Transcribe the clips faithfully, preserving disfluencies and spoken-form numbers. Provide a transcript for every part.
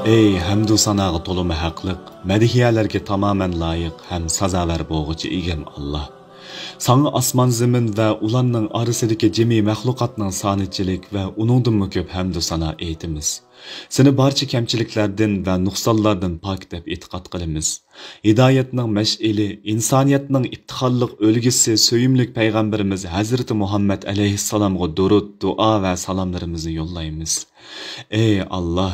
ئەي ھەمدۇ ساناغا تولىمۇ ھەقلىق، مەدھىيەلەرگە تامامەن لايىق ھەم سازاۋەر بولغۇچى ئىگەم ئاللا! ساڭا ئاسمان زېمىن ۋە ئۇلارنىڭ ئارىسىدىكى جىمى مەخلۇقاتنىڭ سانىچىلىك ۋە ئۇنىڭدىنمۇ كۆپ ھەمدۇ سانا ئېيتىمىز. سېنى بارچە كەمچىلىكلەردىن ۋە نۇقسانلاردىن پاك دەپ ئېتىقاد قىلىمىز. ھىدايەتنىڭ مەشئىلى، ئىنسانىيەتنىڭ ئىپتىخارلىق ئۈلگىسى، سۆيۈملۈك پەيغەمبىرىمىز ھەزرىتى مۇھەممەد ئەلەيھىسسالامغا دۇرۇت، دۇئا ۋە سالاملىرىمىزنى يوللايمىز. ئەي ئاللا،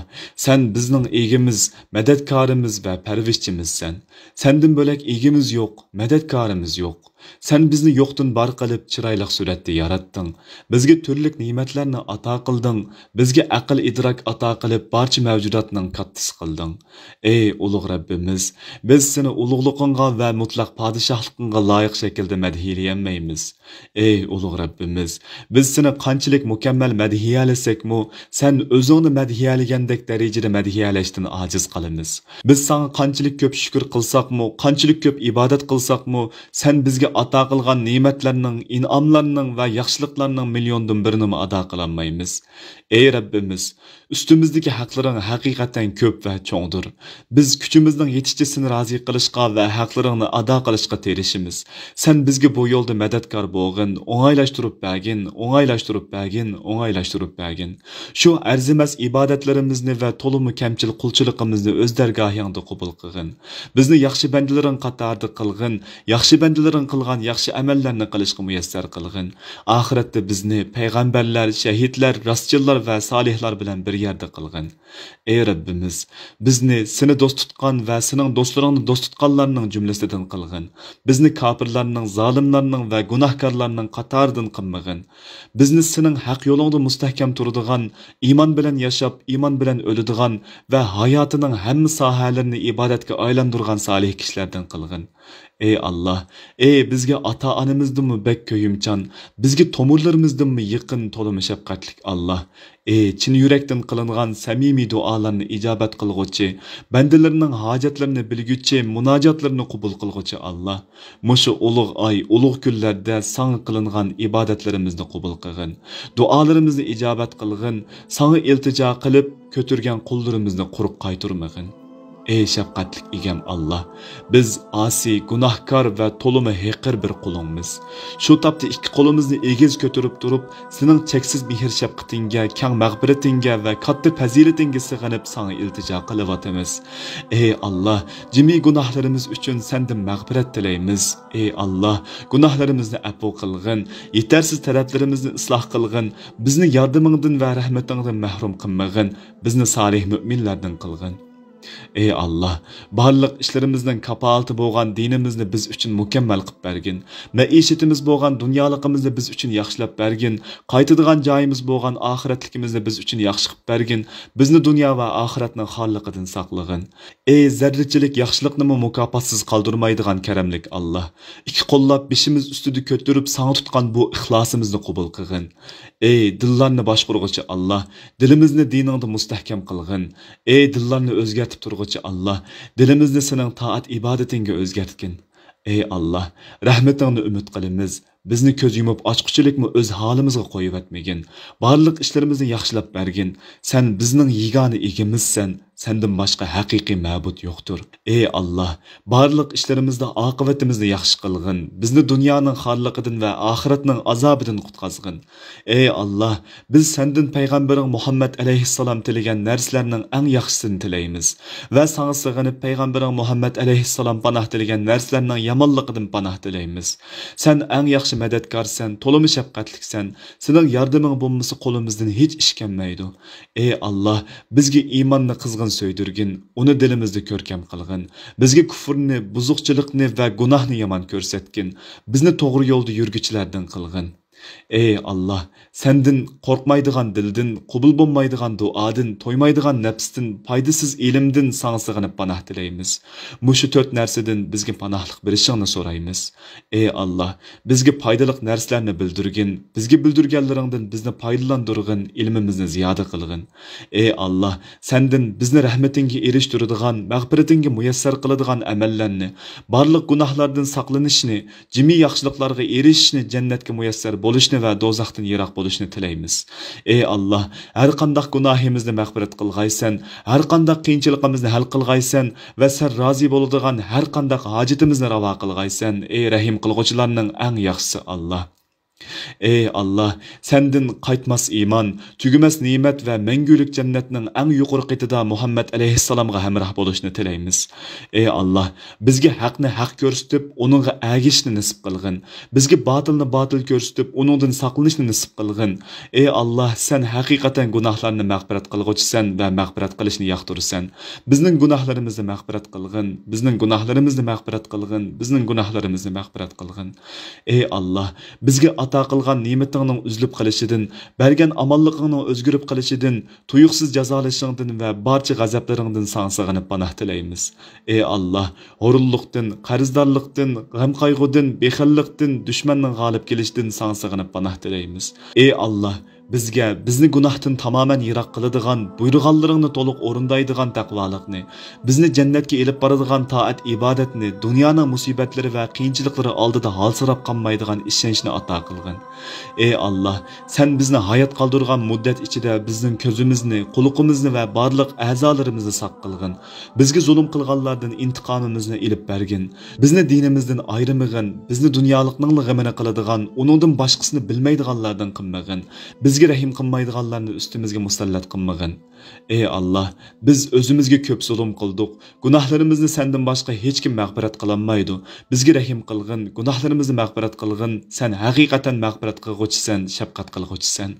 سەن بىزنىڭ ئىگىمىز، مەدەتكارىمىز ۋە پەرۋىشچىمىزسەن. سەندىن بۆلەك ئىگىمىز يوق، مەدەتكارىمىز يوق. سەن بىزنى يوقتىن بار قىلىپ، چىرايلىق سۈرەتتە ياراتتىڭ. بىزگە تۈرلۈك نېمەتلەرنى ئاتا قىلدىڭ. بىزگە ئەقىل-ئىدراك ئاتا قىلىپ، بارچە مەۋجۇداتنىڭ كاتتىسى قىلدىڭ. ئەي ئۇلۇغ رەببىمىز، بىز سېنى ئۇلۇغلۇقۇڭغا ۋە مۇتلەق پادىشاھلىقىڭغا لايىق شەكىلدە مەدھىيەلىيەلمەيمىز. ئەي ئۇلۇغ رەببىمىز، بىز سېنى قانچىلىك مۇكەممەل مەدھىيەلىسەكمۇ، سەن ئۆزۈڭنى مەدھىيەلىگەندەك دەرىجىدە مەدھىيەلەشتىن ئاجىز قالىمىز. بىز ساڭا قانچىلىك كۆپ شۈكۈر قىلساقمۇ، قانچىلىك كۆپ ئىبادەت قىلساقمۇ، سەن بىزگە ئاتا قىلغان نېمەتلەرنىڭ، ئىنئاملارنىڭ ۋە ياخشىلىقلارنىڭ مىليوندىن بىرىنىمۇ ئادا قىلالمايمىز. ئەي رەببىمىز، ئۈستىمىزدىكى ھەقلىرىڭ ھەقىقەتەن كۆپ ۋە چوڭدۇر. بىز كۈچىمىزنىڭ يېتىشىچە سېنى رازى قىلىشقا ۋە ھەقلىرىڭنى ئادا قىلىشقا تىرىشىمىز. سەن بىزگە بۇ يولدا مەدەتكار بولغىن، ئوڭايلاشتۇرۇپ بەرگىن، ئوڭايلاشتۇرۇپ بەرگىن، ئوڭايلاشتۇرۇپ بەرگىن. شۇ ئەرزىمەس ئىبادەتلىرىمىزنى ۋە تولىمۇ كەمچىل قۇلچىلىقىمىزنى ئۆز دەرگاھىڭدا قوبۇل قىلغىن. بىزنى ياخشى بەندىلىرىڭ قاتارىدا قىلغىن، ياخشى بەندىلىرىڭ قىلغان ياخشى ئەمەللەرنى قىلىشقا مۇيەسسەر قىلغىن. ئاخىرەتتە بىزنى پەيغەمبەرلەر، شەھىدلەر، راستچىللار ۋە سالىھلار بىلەن بىر يەردە قىلغىن. ئەي رەببىمىز، بىزنى سېنى دوست تۇتقان ۋە سېنىڭ دوستلىرىڭنى دوست تۇتقانلارنىڭ جۈملىسىدىن قىلغىن. بىزنى كاپىرلارنىڭ، زالىملارنىڭ ۋە گۇناھكارلارنىڭ قاتارىدىن قىلمىغىن. بىزنى سېنىڭ ھەق يولۇڭدا مۇستەھكەم تۇرىدىغان، ئىمان بىلەن ياشاپ، ئىمان بىلەن ئۆلىدىغان ۋە ھاياتىنىڭ ھەممە ساھەلىرىنى ئىبادەتكە ئايلاندۇرغان سالىھ كىشىلەردىن قىلغىن. ئەي ئاللا، ئەي بىزگە ئاتا-ئانىمىزدىنمۇ بەك كۆيۈمچان، بىزگە تومۇرلىرىمىزدىنمۇ يېقىن، تولىمۇ شەپقەتلىك ئاللا. ئەي چىن يۈرەكتىن قىلىنغان سەمىمىي دۇئالارنى ئىجابەت قىلغۇچى، بەندىلىرىنىڭ ھاجەتلىرىنى بىلگۈچى، مۇناجاتلىرىنى قوبۇل قىلغۇچى ئاللا. مۇشۇ ئۇلۇغ ئاي، ئۇلۇغ كۈنلەردە ساڭا قىلىنغان ئىبادەتلىرىمىزنى قوبۇل قىلغىن. دۇئالىرىمىزنى ئىجابەت قىلغىن. ساڭا ئىلتىجا قىلىپ، كۆتۈرگەن قوللىرىمىزنى قۇرۇق قايتۇرمىغىن. ئەي شەپقەتلىك ئىگەم ئاللا، بىز ئاسىي، گۇناھكار ۋە تولىمۇ ھېقىر بىر قۇلۇڭمىز. شۇ تاپتا ئىككى قولىمىزنى ئېگىز كۆتۈرۈپ تۇرۇپ، سېنىڭ چەكسىز مېھىر-شەپقىتىڭگە، كەڭ مەغپىرىتىڭگە ۋە كاتتا پەزىلىتىڭگە سېغىنىپ ساڭا ئىلتىجا قىلىۋاتىمىز. ئەي ئاللا، جىمى گۇناھلىرىمىز ئۈچۈن سەندىن مەغپىرەت تىلەيمىز. ئەي ئاللا، گۇناھلىرىمىزنى ئەپۇ قىلغىن، يېتەرسىز تەرەپلىرىمىزنى ئىسلاھ قىلغىن، بىزنى ياردىمىڭدىن ۋە رەھمىتىڭدىن مەھرۇم قىلمىغىن، بىزنى سالىھ مۆمىنلەردىن قىلغىن. ئەي ئاللا، بارلىق ئىشلىرىمىزنىڭ كاپالىتى بولغان دىنىمىزنى بىز ئۈچۈن مۇكەممەل قىلىپ بەرگىن. مەئىشىتىمىز بولغان دۇنيالىقىمىزنى بىز ئۈچۈن ياخشىلاپ بەرگىن. قايتىدىغان جايىمىز بولغان ئاخىرەتلىكىمىزنى بىز ئۈچۈن ياخشى قىلىپ بەرگىن. بىزنى دۇنيا ۋە ئاخىرەتنىڭ خارلىقىدىن ساقلىغىن. ئەي زەررىچىلىك ياخشىلىقنىمۇ مۇكاپاتسىز قالدۇرمايدىغان كەرەملىك ئاللا، ئىككى قوللاپ بېشىمىز ئۈستىدە كۆتۈرۈپ ساڭا تۇتقان بۇ ئىخلاسىمىزنى قوبۇل قىلغىن. ئەي دىللارنى باشقۇرغۇچى ئاللا، دىلىمىزنى دىنىڭدا مۇستەھكەم قىلغىن. ئەي دىللارنى ئۆزگەرتىپ تۇرغۇچى ئاللا، دىلىمىزنى سېنىڭ تائەت-ئىبادىتىڭگە ئۆزگەرتكىن. ئەي ئاللا، رەھمىتىڭنى ئۈمىد قىلىمىز. بىزنى كۆز يۇمۇپ ئاچقۇچىلىكمۇ ئۆز ھالىمىزغا قويۇۋەتمىگىن. بارلىق ئىشلىرىمىزنى ياخشىلاپ بەرگىن. سەن بىزنىڭ يېگانە ئىگىمىزسەن. سەندىن باشقا ھەقىقىي مەبۇد يوقتۇر. ئەي ئاللا، بارلىق ئىشلىرىمىزدا ئاقىۋىتىمىزنى ياخشى قىلغىن. بىزنى دۇنيانىڭ خارلىقىدىن ۋە ئاخىرەتنىڭ ئازابىدىن قۇتقازغىن. ئەي ئاللا، بىز سەندىن پەيغەمبىرىڭ مۇھەممەد ئەلەيھىسسالام تىلىگەن نەرسىلەرنىڭ ئەڭ ياخشىسىنى تىلەيمىز ۋە ساڭا سېغىنىپ پەيغەمبىرىڭ مۇھەممەد ئەلەيھىسسالام پاناھ تىلىگەن نەرسىلەرنىڭ يامانلىقىدىن پاناھ تىلەيمىز. سەن ئەڭ ياخشى مەدەتكارسەن، تولىمۇ شەپقەتلىكسەن. سېنىڭ ياردىمىڭ بولمىسا قولىمىزدىن ھېچ ئىش كەلمەيدۇ. ئەي ئاللا، بىزگە ئىماننى قىزغىن سۆيدۈرگىن، ئۇنى دىلىمىزدا كۆركەم قىلغىن. بىزگە كۇفرنى، بۇزۇقچىلىقنى ۋە گۇناھنى يامان كۆرسەتكىن. بىزنى توغرا يولدا يۈرگۈچىلەردىن قىلغىن. ئەي ئاللا، سەندىن قورقمايدىغان دىلدىن، قوبۇل بولمايدىغان دۇئادىن، تويمايدىغان نەپستىن، پايدىسىز ئىلىمدىن ساڭا سېغىنىپ پاناھ تىلەيمىز. مۇشۇ تۆت نەرسىدىن بىزگە پاناھلىق بېرىشىڭنى سورايمىز. ئەي ئاللا، بىزگە پايدىلىق نەرسىلەرنى بىلدۈرگىن، بىزگە بىلدۈرگەنلىرىڭدىن بىزنى پايدىلاندۇرغىن، ئىلمىمىزنى زىيادە قىلغىن. ئەي ئاللا، سەندىن بىزنى رەھمىتىڭگە ئېرىشتۈرىدىغان، مەغپىرىتىڭگە مۇيەسسەر قىلىدىغان ئەمەللەرنى، بارلىق گۇناھلاردىن ساقلىنىشنى، جىمى ياخشىلىقلارغا ئېرىشىشنى، جەننەتكە مۇيەسسەر بولۇشنى ۋە دوزاختىن يىراق بولۇشنى تىلەيمىز. ئى ئاللاھ، ھەر قانداق گۇناھىمىزنى مەغپىرەت قىلغايسەن، ھەر قانداق قىيىنچىلىقىمىزنى ھەل قىلغايسەن ۋە سەن رازى بولىدىغان ھەر قانداق ھاجىتىمىزنى راۋا قىلغايسەن، ئى رەھىم قىلغۇچىلارنىڭ ئەڭ ياخشىسى ئاللاھ. ئى ئاللاھ، سەندىن قايتماس ئىمان، تۈگىمەس نېمەت ۋە مەڭگۈلۈك جەننەتنىڭ ئەڭ يۇقىرى قېتىدا مۇھەممەد ئەلەيھىسسالامغا ھەمراھ بولۇشنى تىلەيمىز. ئى ئاللاھ، بىزگە ھەقنى ھەق كۆرسىتىپ، ئۇنىڭغا ئەگىشىشنى نېسىپ قىلغىن. بىزگە باتىلنى باتىل كۆرسىتىپ، ئۇنىڭدىن ساقلىنىشنى نېسىپ قىلغىن. ئى ئاللاھ، سەن ھەقىقەتەن گۇناھلارنى مەغپىرەت قىلغۇچىسەن ۋە مەغپىرەت قىلىشنى ياقتۇرىسەن. بىزنىڭ گۇناھلىرىمىزنى مەغپىرەت قىلغىن. بىزنىڭ گۇناھلىرىمىزنى مەغپىرەت قىلغىن. بىزنىڭ گۇناھلىرىمىزنى مەغپىرەت قىلغىن. ئى ئاللاھ، بىزگە ئاتا قىلغان نېمىتىڭنىڭ ئۈزۈلۈپ قېلىشىدىن، بەرگەن ئامانلىقىڭنىڭ ئۆزگىرىپ قېلىشىدىن، تۇيۇقسىز جازالىشىڭدىن ۋە بارچە غەزەپلىرىڭدىن ساڭا سېغىنىپ پاناھ تىلەيمىز. ئى ئاللاھ، ھۇرۇنلۇقتىن، قەرزدارلىقتىن، غەمقايغۇدىن، بېخىللىقتىن، دۈشمەننىڭ غالىب كېلىشىدىن ساڭا سېغىنىپ پاناھ تىلەيمىز. ئى ئاللاھ، بىزگە بىزنى گۇناھتىن تامامەن يىراق قىلىدىغان، بۇيرۇغانلىرىڭنى تولۇق ئورۇندايدىغان تەقۋالىقنى، بىزنى جەننەتكە ئېلىپ بارىدىغان تائەت-ئىبادەتنى، دۇنيانىڭ مۇسىبەتلىرى ۋە قىيىنچىلىقلىرى ئالدىدا ھالسىراپ قالمايدىغان ئىشەنچنى ئاتا قىلغىن. ئى ئاللاھ، سەن بىزنى ھايات قالدۇرغان مۇددەت ئىچىدە بىزنىڭ كۆزىمىزنى، قۇلىقىمىزنى ۋە بارلىق ئەزالىرىمىزنى ساق قىلغىن. بىزگە زۇلۇم قىلغانلاردىن ئىنتىقامىمىزنى ئېلىپ بەرگىن. بىزنى دىنىمىزدىن ئايرىمىغىن. بىزنى دۇنيالىقنىڭلا غېمىنى قىلىدىغان، ئۇنىڭدىن باشقىسىنى بىلمەيدىغانلاردىن قىلمىغىن. بىزگە رەھىم قىلمايدىغانلارنى ئۈستىمىزگە مۇسەللەت قىلمىغىن. ئى ئاللاھ، بىز ئۆزىمىزگە كۆپ زۇلۇم قىلدۇق. گۇناھلىرىمىزنى سەندىن باشقا ھېچكىم مەغپىرەت قىلالمايدۇ. بىزگە رەھىم قىلغىن، گۇناھلىرىمىزنى مەغپىرەت قىلغىن. سەن ھەقىقەتەن مەغپىرەت قىلغۇچىسەن، شەپقەت قىلغۇچىسەن.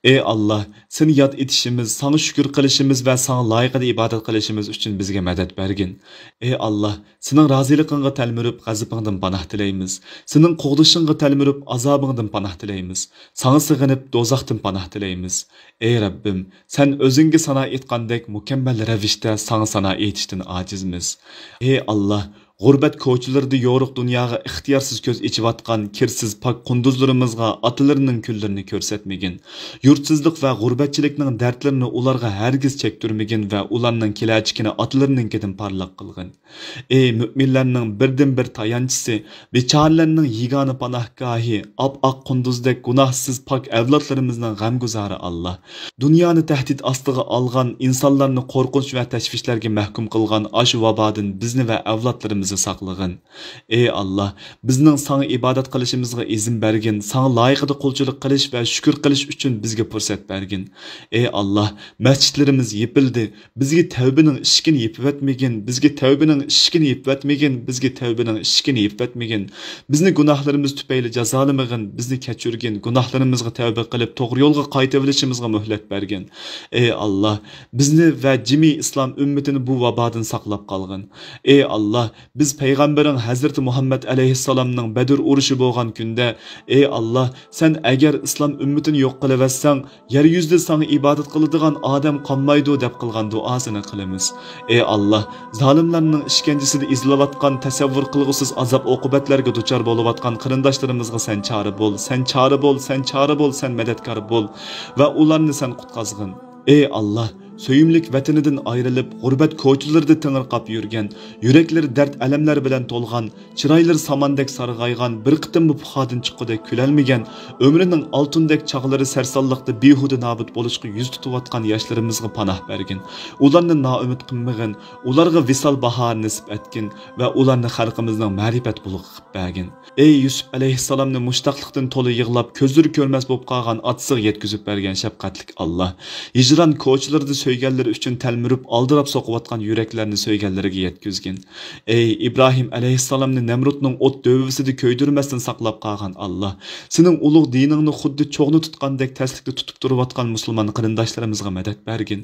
ئى ئاللاھ، سېنى ياد ئېتىشىمىز، ساڭا شۈكۈر قىلىشىمىز ۋە ساڭا لايىقىدا ئىبادەت قىلىشىمىز ئۈچۈن بىزگە مەدەت بەرگىن. ئى ئاللاھ، سېنىڭ رازىلىقىڭغا تەلمۈرۈپ، غەزىپىڭدىن پاناھ تىلەيمىز. سېنىڭ قوغدىشىڭغا تەلمۈرۈپ، ئازابىڭدىن پاناھ تىلەيمىز. ساڭا سېغىنىپ، دوزاختىن پاناھ تىلەيمىز. ئى رەببىم، سەن ئۆزۈڭگە سانا ئېيتقاندەك مۇكەممەل رەۋىشتە ساڭا سانا ئېيتىشتىن ئاجىزمىز. ئى ئاللاھ، غۇربەت كوچىلىرىدا يورۇق دۇنياغا ئىختىيارسىز كۆز ئېچىۋاتقان كىرسىز پاك قۇندۇزلىرىمىزغا ئاتىلىرىنىڭ كۈنلىرىنى كۆرسەتمىگىن. يۇرتسىزلىق ۋە غۇربەتچىلىكنىڭ دەردلىرىنى ئۇلارغا ھەرگىز چەكتۈرمىگىن ۋە ئۇلارنىڭ كېلەچىكىنى ئاتىلىرىنىڭكىدىن پارلاق قىلغىن. ئى مۆمىنلەرنىڭ بىردىنبىر تايانچىسى، بىچارىلەرنىڭ يېگانە پاناھگاھى، ئاپئاق قۇندۇزدەك گۇناھسىز پاك ئەۋلادلىرىمىزنىڭ غەمگۇزارى ئاللاھ. دۇنيانى تەھدىت ئاستىغا ئالغان، ئىنسانلارنى قورقۇنچ ۋە تەشۋىشلەرگە مەھكۇم قىلغان ئاشۇ ۋابادىن بىزنى ۋە ئەۋلادلىرىمىزنى ساقلىغىن. ئى ئاللاھ، بىزنىڭ ساڭا ئىبادەت قىلىشىمىزغا ئىزىن بەرگىن، ساڭا لايىقىدا قۇلچىلىق قىلىش ۋە شۈكۈر قىلىش ئۈچۈن بىزگە پۇرسەت بەرگىن. ئى ئاللاھ، مەسچىتلىرىمىز يېپىلدى، بىزگە تەۋبىنىڭ ئىشىكىنى يېپىۋەتمىگىن، بىزگە تەۋبىنىڭ ئىشىكىنى يېپىۋەتمىگىن، بىزگە تەۋبىنىڭ ئىشىكىنى يېپىۋەتمىگىن. بىزنى گۇناھلىرىمىز تۈپەيلى جازالىمىغىن، بىزنى كەچۈرگىن، گۇناھلىرىمىزغا تەۋبە قىلىپ، توغرا يولغا قايتىۋېلىشىمىزغا مۆھلەت بەرگىن. ئى ئاللاھ، بىزنى ۋە جىمى ئىسلام ئۈممىتىنى بۇ ۋابادىن ساقلاپ قالغىن. ئى ئاللاھ، بىز پەيغەمبىرىڭ ھەزرىتى مۇھەممەد ئەلەيھىسسالامنىڭ بەدر ئۇرۇشى بولغان كۈندە، ئى ئاللاھ، سەن ئەگەر ئىسلام ئۈممىتىنى يوق قىلىۋەتسەڭ، يەر يۈزىدە ساڭا ئىبادەت قىلىدىغان ئادەم قالمايدۇ دەپ قىلغان دۇئاسىنى قىلىمىز. ئى ئاللاھ، زالىملارنىڭ ئىشكەنجىسىدە ئېزىلىۋاتقان، تەسەۋۋۇر قىلغۇسىز ئازاب-ئوقۇبەتلەرگە دۇچار بولۇۋاتقان قېرىنداشلىرىمىزغا سەن چارە بول، سەن چارە بول، سەن چارە بول، سەن مەدەتكار بول ۋە ئۇلارنى سەن قۇتقازغىن. ئى ئاللاھ، سۆيۈملۈك ۋەتىنىدىن ئايرىلىپ، غۇربەت كوچىلىرىدا تېڭىرقاپ يۈرگەن، يۈرەكلىرى دەرد-ئەلەملەر بىلەن تولغان، چىرايلىرى ساماندەك سارغايغان، بىر قېتىممۇ پۇخادىن چىققۇدەك كۈلەلمىگەن، ئۆمرىنىڭ ئالتۇندەك چاغلىرى سەرسانلىقتا بىھۇدە نابۇت بولۇشقا يۈز تۇتۇۋاتقان ياشلىرىمىزغا پاناھ بەرگىن. ئۇلارنى نائۈمىد قىلمىغىن، ئۇلارغا ۋىسال باھارى نېسىپ ئەتكىن ۋە ئۇلارنى خەلقىمىزنىڭ مەرىپەت بۇلىقى قىلىپ بەرگىن. ئى يۈسۈپ ئەلەيھىسسالامنى مۇشتاقلىقتىن تولا يىغلاپ، كۆزلىرى كۆرمەس بولۇپ قالغان ئاتىسىغا يەتكۈزۈپ بەرگەن شەپقەتلىك ئاللاھ. ھىجران كوچىلىرىدا سۆيگەنلىرى ئۈچۈن تەلمۈرۈپ، ئالدىراپ سوقۇۋاتقان يۈرەكلەرنى سۆيگەنلىرىگە يەتكۈزگىن. ئەي ئىبراھىم ئەلەيھىسسالامنى نەمرۇتنىڭ ئوت دۆۋىسىدە كۆيدۈرمەستىن ساقلاپ قالغان ئاللاھ، سېنىڭ ئۇلۇغ دىنىڭنى خۇددى چوغنى تۇتقاندەك تەسلىكتە تۇتۇپ تۇرۇۋاتقان مۇسۇلمان قېرىنداشلىرىمىزغا مەدەت بەرگىن.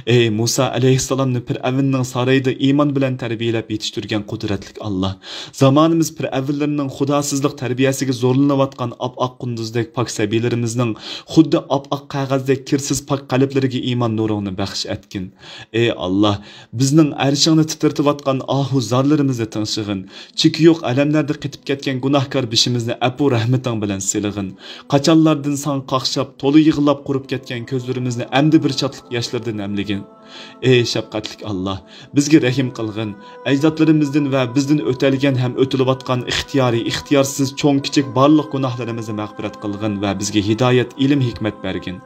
ئەي مۇسا ئەلەيھىسسالامنى پىرئەۋننىڭ سارىيىدا ئىمان بىلەن تەربىيەلەپ يېتىشتۈرگەن قۇدرەتلىك ئاللاھ، زامانىمىز پىرئەۋنلىرىنىڭ خۇداسىزلىق تەربىيەسىگە زورلىنىۋاتقان ئاپئاق قۇندۇزدەك پاك سەبىيلىرىمىزنىڭ خۇددى ئاپئاق قەغەزدەك كىرسىز پاك قەلبلىرىگە ئىمان نۇرۇڭنى بەخش بەخش ئەتكىن. ئەي ئاللا، بىزنىڭ ئەرشىڭنى تىترىتىۋاتقان ئاھۇ زارلىرىمىزنى تىڭشىغىن. چېكى يوق ئەلەملەردە قېتىپ كەتكەن گۇناھكار بېشىمىزنى ئەپۇ رەھمىتىڭ بىلەن سىلىغىن. قاچانلاردىن ساڭا قاقشاپ، تولا يىغلاپ قۇرۇپ كەتكەن كۆزلىرىمىزنى ئەمدى بىر شادلىق ياشلىرىدىن نەملىگىن. ئەي شەپقەتلىك ئاللا، بىزگە رەھىم قىلغىن. ئەجدادلىرىمىزدىن ۋە بىزدىن ئۆتەلگەن ھەم ئۆتۈلۈۋاتقان ئىختىيارىي، ئىختىيارسىز، چوڭ-كىچىك بارلىق گۇناھلىرىمىزنى مەغپىرەت قىلغىن ۋە بىزگە ھىدايەت، ئىلىم، ھېكمەت بەرگىن.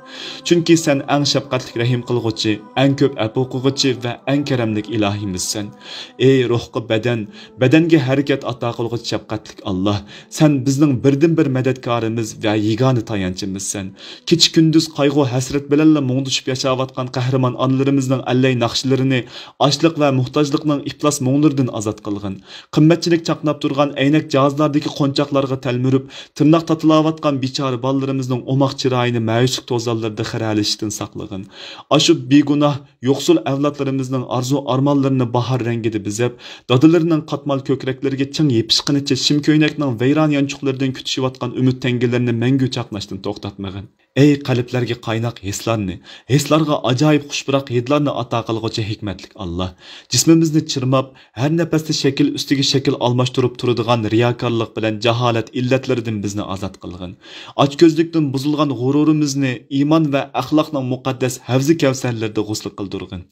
چۈنكى سەن ئەڭ شەپقەتلىك رەھىم قىلغۇچى، ئەڭ كۆپ ئەپۇ قىلغۇچى ۋە ئەڭ كەرەملىك ئىلاھىمىزسەن. ئەي روھقا بەدەن، بەدەنگە ھەرىكەت ئاتا قىلغۇچى شەپقەتلىك ئاللا، سەن بىزنىڭ بىردىنبىر مەدەتكارىمىز ۋە يېگانە تايانچىمىزسەن. كېچە-كۈندۈز قايغۇ-ھەسرەت بىلەنلا مۇڭدىشىپ ياشاۋاتقان قەھرىمان ئانىلىرىمىزنىڭ ئەللەي ناخشىلىرىنى، ئاچلىق ۋە موھتاجلىقنىڭ ئىپلاس مۇڭلىرىدىن ئازاد قىلغىن. قىممەتچىلىك چاقناپ تۇرغان ئەينەك جاھازلاردىكى قونچاقلارغا تەلمۈرۈپ، تىرناق تاتىلاۋاتقان بىچارە بالىلىرىمىزنىڭ ئوماق چىرايىنى مەيۈسلۈك توزانلىرىدا خىرەلىشىشتىن ساقلىغىن. ئاشۇ بىگۇناھ، يوقسۇل ئەۋلادلىرىمىزنىڭ ئارزۇ-ئارمانلىرىنى باھار رەڭگىدە بېزەپ، دادىلىرىنىڭ قاتمال كۆكرەكلىرىگە چىڭ يېپىشقىنىچە شىم كۆينەكنىڭ ۋەيران يانچۇقلىرىدىن كۈتۈشۈۋاتقان ئۈمىد تەڭگىلىرىنى مەڭگۈ چاقناشتىن توختاتمىغىن. ئەي قەلبلەرگە قايناق ھېسلارنى، ھېسلارغا ئاجايىپ خۇش پۇراق ھىدلارنى ئاتا قىلغۇچى ھېكمەتلىك ئاللا، جىسمىمىزنى چىرماپ، ھەر نەپەستە شەكىل ئۈستىگە شەكىل ئالماشتۇرۇپ تۇرىدىغان رىياكارلىق بىلەن جاھالەت ئىللەتلىرىدىن بىزنى ئازاد قىلغىن. ئاچكۆزلۈكتىن بۇزۇلغان غۇرۇرىمىزنى ئىمان ۋە ئەخلاقنىڭ مۇقەددەس ھەۋزى كەۋسەرلىرىدە غۇسل قىلدۇرغىن.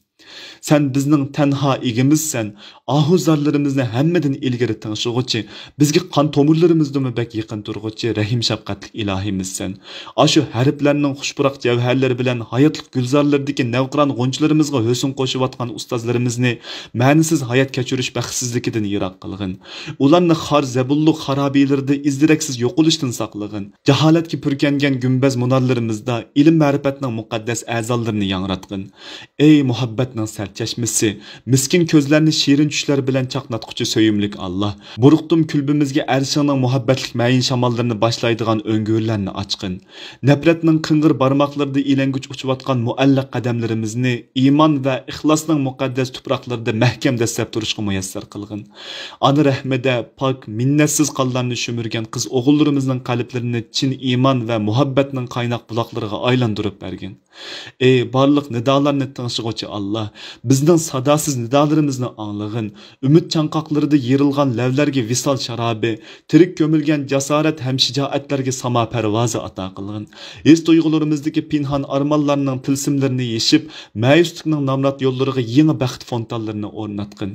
سەن بىزنىڭ تەنھا ئىگىمىزسەن، ئاھۇ زارلىرىمىزنى ھەممىدىن ئىلگىرى تىڭشىغۇچى، بىزگە قان تومۇرلىرىمىزدىنمۇ بەك يېقىن تۇرغۇچى رەھىم شەپقەتلىك ئىلاھىمىزسەن. ئاشۇ ھەرپلەرنىڭ خۇش پۇراق جەۋھەرلىرى بىلەن ھاياتلىق گۈلزارلىرىدىكى نەۋقىران غۇنچىلىرىمىزغا ھۆسن قوشۇۋاتقان ئۇستازلىرىمىزنى مەنىسىز ھايات كەچۈرۈش بەختسىزلىكىدىن يىراق قىلغىن. ئۇلارنى خار زەبۇنلۇق خارابىلىرىدە ئىز-دېرەكسىز يوقىلىشتىن ساقلىغىن. جاھالەتكە پۈركەنگەن گۈمبەز مۇنارلىرىمىزدا ئىلىم-مەرىپەتنىڭ مۇقەددەس ئەزالىرىنى ياڭراتقىن. ئەي مۇھەببەتنىڭ سەرچەشمىسى، مىسكىن كۆزلەرنى شېرىن چۈشلەر بىلەن چاقناتقۇچى سۆيۈملۈك ئاللا، بۇرۇقتۇم كۈلبىمىزگە ئەرشىڭنىڭ مۇھەببەتلىك مەيىن شاماللىرىنى باشلايدىغان ئۆڭگۈرلەرنى ئاچقىن. نەپرەتنىڭ قىڭغىر بارماقلىرىدا ئىلەڭگۈچ ئۇچۇۋاتقان مۇئەللەق قەدەملىرىمىزنى ئىمان ۋە ئىخلاسنىڭ مۇقەددەس تۇپراقلىرىدا مەھكەم دەسسەپ تۇرۇشقا مۇيەسسەر قىلغىن. ئانا رەھمىدە پاك، مىننەتسىز قانلارنى شۈمۈرگەن قىز-ئوغۇللىرىمىزنىڭ قەلبلىرىنى چىن ئىمان ۋە مۇھەببەتنىڭ قايناق بۇلاقلىرىغا ئايلاندۇرۇپ بەرگىن. ئەي بارلىق نىدالارنى تىڭشىغۇچى ئاللا، بىزنىڭ ساداسىز نىدالىرىمىزنى ئاڭلىغىن. ئۈمىد چاڭقاقلىرىدا يېرىلغان لەۋلەرگە ۋىسال شارابى، تىرىك كۆمۈلگەن جاسارەت ھەم شىجائەتلەرگە ساما پەرۋازى ئاتا قىلغىن. ھېس-تۇيغۇلىرىمىزدىكى پىنھان ئارمانلارنىڭ تىلسىملىرىنى يېشىپ، مەيۈسلۈكنىڭ نامرات يوللىرىغا يېڭى بەخت فونتانلىرىنى ئورناتقىن.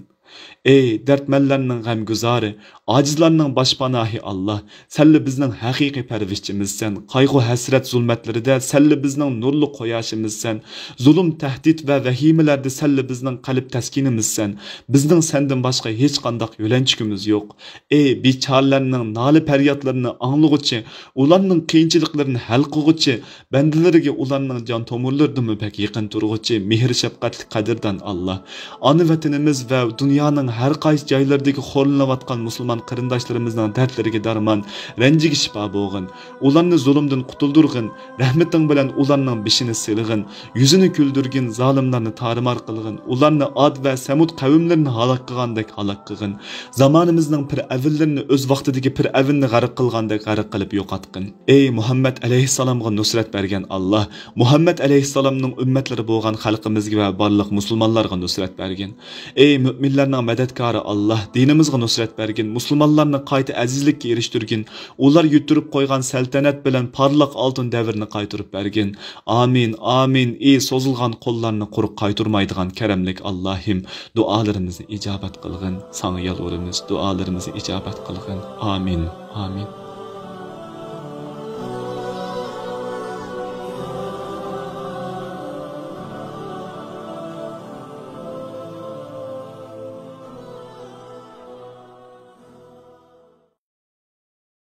ئەي دەردمەنلەرنىڭ غەمگۇزارى، ئاجىزلارنىڭ باشپاناھى ئاللا، سەنلا بىزنىڭ ھەقىقىي پەرۋىشچىمىزسەن. قايغۇ-ھەسرەت زۇلمەتلىرىدە سەنلا بىزنىڭ نۇرلۇق قۇياشىمىزسەن. زۇلۇم، تەھدىت ۋە ۋەھىمىلەردە سەنلا بىزنىڭ قەلب تەسكىنىمىزسەن. بىزنىڭ سەندىن باشقا ھېچقانداق يۆلەنچۈكىمىز يوق. ئەي بىچارىلەرنىڭ نالە-پەريادلىرىنى ئاڭلىغۇچى، ئۇلارنىڭ قىيىنچىلىقلىرىنى ھەل قىلغۇچى، بەندىلىرىگە ئۇلارنىڭ جان تومۇرلىرىدىنمۇ بەك يېقىن تۇرغۇچى مېھىر-شەپقەتلىك قەدىردان ئاللا، ئانا ۋەتىنىمىز ۋە دۇنيانىڭ ھەر قايسى جايلىرىدىكى خورلىنىۋاتقان مۇسۇلمان قېرىنداشلىرىمىزنىڭ دەردلىرىگە دەرمان، رەنجىگە شىپا بولغىن. ئۇلارنى زۇلۇمدىن قۇتۇلدۇرغىن، رەھمىتىڭ بىلەن ئۇلارنىڭ بېشىنى سىلىغىن، يۈزىنى كۈلدۈرگىن، زالىملارنى تارىمار قىلغىن، ئۇلارنى ئاد ۋە سەمۇد قەۋملىرىنى ھالاك قىلغاندەك ھالاك قىلغىن، زامانىمىزنىڭ پىرئەۋنلىرىنى ئۆز ۋاقتىدىكى پىرئەۋننى غەرق قىلغاندەك غەرق قىلىپ يوقاتقىن. ئەي مۇھەممەد ئەلەيھىسسالامغا نۇسرەت بەرگەن ئاللا، مۇھەممەد ئەلەيھىسسالامنىڭ ئۈممەتلىرى بولغان خەلقىمىزگە ۋە بارلىق مۇسۇلمانلارغا نۇسرەت بەرگىن. ئەي مۆمىنلەرنىڭ مەدەتكارى ئاللا، دىنىمىزغا نۇسرەت بەرگىن، مۇسۇلمانلارنى قايتا ئەزىزلىككە ئېرىشتۈرگىن، ئۇلار يۈتتۈرۈپ قويغان سەلتەنەت بىلەن پارلاق ئالتۇن دەۋرنى قايتۇرۇپ بەرگىن. ئامىن، ئامىن. ئى سوزۇلغان قوللارنى قۇرۇق قايتۇرمايدىغان كەرەملىك ئاللاھىم، دۇئالىرىمىزنى ئىجابەت قىلغىن. ساڭا يالۋۇرىمىز، دۇئالىرىمىزنى ئىجابەت قىلغىن. ئامىن، ئامىن.